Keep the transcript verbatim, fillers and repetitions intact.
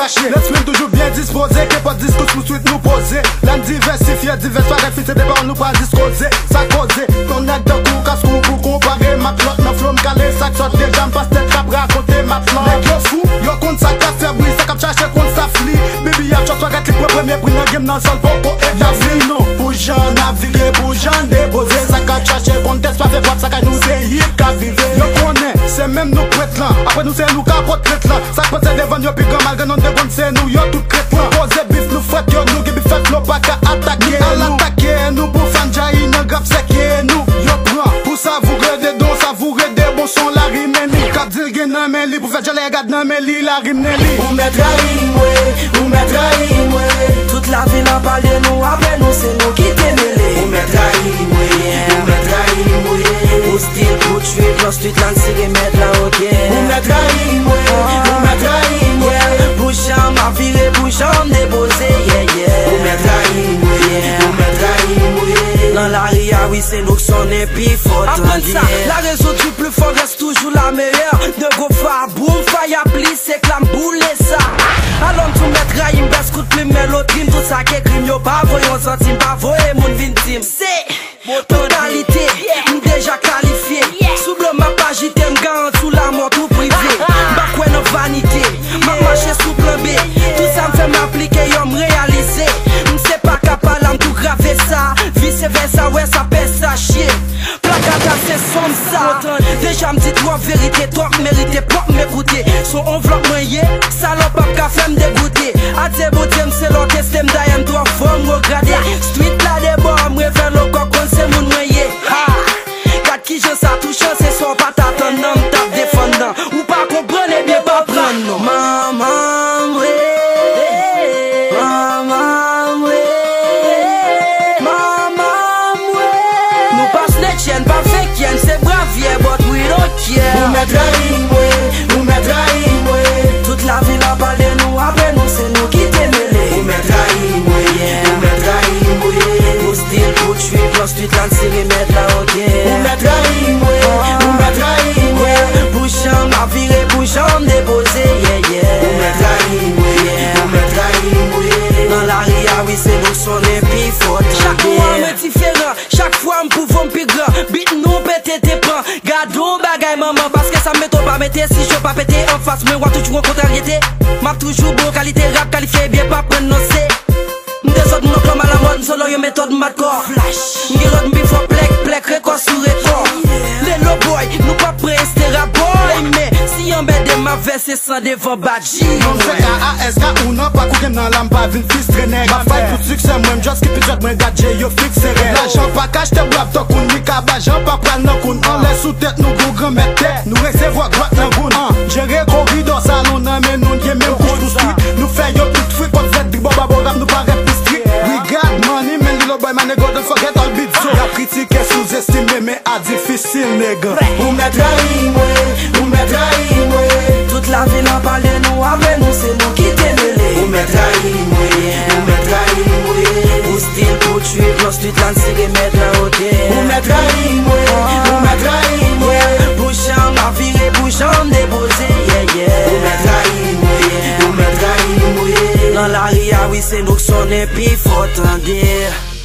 Lespri m toujou byen dispoze, kenpòt diskous pou swit nou poze. Lè n divèsifye divès bagay, fixé de pawòl nou pral diskoze. Sa koze, ton nèg tankou Kaskou pou konpare m ak lòt nan flo m kale. Sa k sòt deja m pas tèt k ap rakonte m ap lan. Nèg yo fou, yo konn sa k ap fè bri, sa k ap chache konn sa fli. Bibi ap chòt bagay li pran premye pri nan game nan, sa l poko etabli non. Pou jan n ap vire, pou jan n depoze, sa k ap chache konn tèt pa fè pwòp sa kay nou se hit k ap vive. Yo konnen se menm nou k prèt lan, apre nou se nou k ap pot prèt lan. Sa k panse devan yo pi gran malgre nou dekonn se nou yo tout krèt lan. Poze bif nou fwèt yo, nou gen bif fèt nou pa ka atake nou. Al atake nou pou fan jayi nan grap sèke nou. Yo pran pou savoure de don, savoure de bon son la rim ennmi. K ap di l gen nan men li pou fè djòlè gad nan men li la rim nen li. Ou mèt rayi m wi, ou mèt rayi m wi. Tout lavil an pale nou, apre nou se nou ki te mele. Ou mèt rayi m wi, ou mèt rayi m wi. Pou stil, pou trip, lan street lan se remèd lan, oke. Ou mèt rayi m wi, ou mèt rayi m wi. Pou jan m ap vire, pou jan m depoze, yeah, yeah. Ou mèt rayi m wi, ou mèt rayi m wi. Nan lari a wi, se nou k sonnen pi fò, tande. Aprann sa, la raison du plus fort reste toujours la meilleure. De gwo fwa, boum, faya plis, se klam boule sa. Alò m tou mèt rayi m, bès kout plim, melodi m, tout sa k ekri m, yo pa voye yon santim, pa voye moun vin di m. Se Modalite, m deja kalifye. Sou blo m ap ajite, m garanti w lamò tou prive. M pa kwè nan vanite, m ap mache sou plan B. Tout sa m fè m aplike yo, m reyalize. M se pa ka pala, m tou grave sa. Vise vèsa, wè sa pè sa chye. Plakata se son m sa. Deja m di twòp verite, twòp merite, pòp m ekoute. Se on vlòp mwen ye, salòp ap ka fè m degoute. Adye Bondye, m se lò teste m, dayè m twò fò m regrade. Street la debò, m revèl ankò konn se moun mwen ye. Ha! Gad kijan sa touchan, se sa w pa t atann nan, m t ap defann nan. Ou pa konprann, ebyen pa prann non. Manman m wi, manman m wi, manman m wi. Nou pa snitch, n pa fake, n se brav, yeah, but we don't care. Ou mèt rayi m wi, ou mèt rayi m wi. Tout lavil ap pale nou, apre nou se nou ki te mele. Ou mèt rayi m wi, ou mèt rayi m wi. Pou stil, pou trip, lan street lan se remèd la, oke. Ou mèt rayi m wi, ou mèt rayi m wi. Pou jan m ap vire, pou jan m depoze, yeah, yeah. Ou mèt rayi m wi, ou mèt rayi m wi. Nan lari a wi, se nou k sonnen pi fò, tande. Chak mwa mwen diferan, chak fwa m pwouve m pi gran. Beat nou pete te pran. Gad on bagay manman, paske sa m mete w pa mete, si je pa pete anfas mwen, w ap toujou an kontraryete. M ap toujou bon kalite rap kalifye byen, pa pran nan se. M dezòd, m nan kòm alamòd, m solo yon metòd, m bat kò. Flash. M gen lòd, m pi fò plèk, plèk, rekò sou rekò. Lelo boy, nou p ap pran estera boy, men si y anmède m ap vèse san devan badji. Non m se K A S K ou nan pak ou gen nan la m pa vin fistre nèg. M ap fight pou siksè mwen, m just keep it dread, mwen gad je yo fikse rèd. Lajan pa ka achte bwav tankou Nika, ba jan pa pral nan koun anlè sou tèt nou gwo granmèt tè. Nou resevwa gwat nan goun an. Jere koridò salon nan men nou, n gen menm kouch pou street. Nou fè yo tout fri kòm zèt di bò babò rap nou parèt pi strik. We got money, men little boy my nigga don't forget all beat zo. Y ap kritike, souzestime, men a difisil nèg. Ou mèt rayi m wi, ou mèt rayi m wi. Tout lavil an pale nou, apre nou se nou ki te mele. Ou mèt rayi m wi, ou mèt rayi m wi. Pou stil, pou trip, lan street lan se remèd lan, oke. Ou mèt rayi m wi, ou mèt rayi m wi. Pou jan m ap vire, pou jan m depoze, yeah, yeah. Ou mèt rayi m wi, ou mèt rayi m wi. Nan lari a wi, se nou k sonnen pi fò, tande.